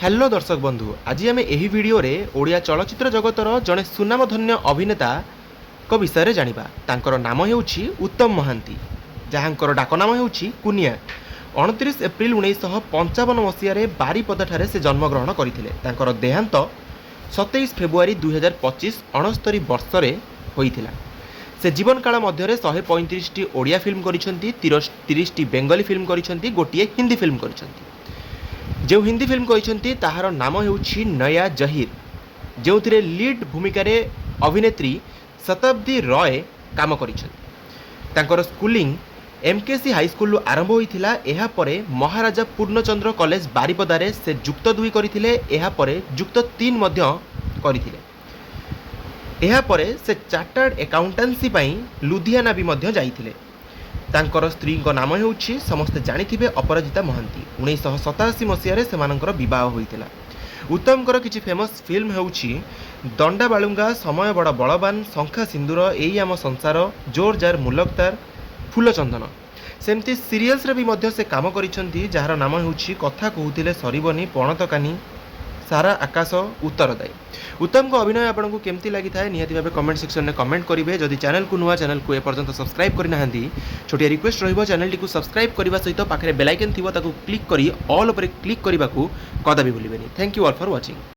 Hello ଦର୍ଶକ ବନ୍ଧୁ, ଆଜି ଆମେ ଏହି ଭିଡ଼ିଓରେ ଓଡ଼ିଆ ଚଳଚ୍ଚିତ୍ର ଜଗତର ଜଣେ ସୁନାମଧନ୍ୟ ଅଭିନେତାଙ୍କ ବିଷୟରେ ଜାଣିବା। ତାଙ୍କର ନାମ ହେଉଛି ଉତ୍ତମ ମହାନ୍ତି, ଯାହାଙ୍କର ଡାକନାମ ହେଉଛି କୁନିଆ। 29 ଏପ୍ରିଲ 1955 ମସିହାରେ ବାରିପଦାଠାରେ ସେ ଜନ୍ମଗ୍ରହଣ କରିଥିଲେ। ତାଙ୍କର ଦେହାନ୍ତ 27 ଫେବୃଆରୀ 2025 69 ବର୍ଷରେ ହୋଇଥିଲା। ସେ ଜୀବନକାଳ ମଧ୍ୟରେ 135ଟି ଓଡ଼ିଆ ଫିଲ୍ମ କରିଛନ୍ତି, 30ଟି ବେଙ୍ଗଲୀ ଫିଲ୍ମ କରିଛନ୍ତି, ଗୋଟିଏ ହିନ୍ଦୀ ଫିଲ୍ମ କରିଛନ୍ତି। ଯେଉଁ ହିନ୍ଦୀ ଫିଲ୍ମ କହିଛନ୍ତି, ତାହାର ନାମ ହେଉଛି ନୟା ଜହିର, ଯେଉଁଥିରେ ଲିଡ୍ ଭୂମିକାରେ ଅଭିନେତ୍ରୀ ଶତାବ୍ଦୀ ରୟ କାମ କରିଛନ୍ତି। ତାଙ୍କର ସ୍କୁଲିଂ ଏମ୍କେସି ହାଇସ୍କୁଲରୁ ଆରମ୍ଭ ହୋଇଥିଲା। ଏହାପରେ ମହାରାଜା ପୂର୍ଣ୍ଣଚନ୍ଦ୍ର କଲେଜ, ବାରିପଦାରେ ସେ ଯୁକ୍ତ ଦୁଇ କରିଥିଲେ। ଏହାପରେ ଯୁକ୍ତ ତିନି ମଧ୍ୟ କରିଥିଲେ। ଏହାପରେ ସେ ଚାର୍ଟାର୍ଡ ଆକାଉଣ୍ଟାନ୍ସି ପାଇଁ ଲୁଧିଆନା ବି ମଧ୍ୟ ଯାଇଥିଲେ। ତାଙ୍କର ସ୍ତ୍ରୀଙ୍କ ନାମ ହେଉଛି, ସମସ୍ତେ ଜାଣିଥିବେ, ଅପରାଜିତା ମହାନ୍ତି। 1987 ମସିହାରେ ସେମାନଙ୍କର ବିବାହ ହୋଇଥିଲା। ଉତ୍ତମଙ୍କର କିଛି ଫେମସ୍ ଫିଲ୍ମ ହେଉଛି ଦଣ୍ଡା ବାଳୁଙ୍ଗା, ସମୟ ବଡ଼ ବଳବାନ, ଶଙ୍ଖା ସିନ୍ଦୁର, ଏଇ ଆମ ସଂସାର, ଜୋର ଜାର ମୁଲକତାର, ଫୁଲ ଚନ୍ଦନ। ସେମିତି ସିରିଏଲ୍ସରେ ବି ମଧ୍ୟ ସେ କାମ କରିଛନ୍ତି, ଯାହାର ନାମ ହେଉଛି କଥା କହୁଥିଲେ ସରିବନି, ପଣତକାନି, ସାରା ଆକାଶ ଉତ୍ତରଦାୟୀ। ଉତ୍ତମଙ୍କ ଅଭିନୟ ଆପଣଙ୍କୁ କେମିତି ଲାଗିଥାଏ, ନିହାତି ଭାବେ କମେଣ୍ଟ ସେକ୍ସନରେ କମେଣ୍ଟ କରିବେ। ଯଦି ଚ୍ୟାନେଲକୁ ନୂଆ, ଚ୍ୟାନେଲକୁ ଏପର୍ଯ୍ୟନ୍ତ ସବସ୍କ୍ରାଇବ୍ କରିନାହାନ୍ତି, ଛୋଟିଆ ରିକ୍ୱେଷ୍ଟ ରହିବ, ଚ୍ୟାନେଲଟିକୁ ସବସ୍କ୍ରାଇବ୍ କରିବା ସହିତ ପାଖରେ ବେଲ୍ ଆଇକନ୍ ଥିବ, ତାକୁ କ୍ଲିକ୍ କରି ଅଲ୍ ଉପରେ କ୍ଲିକ୍ କରିବାକୁ କଦାପି ଭୁଲିବେନି। Thank you all for watching.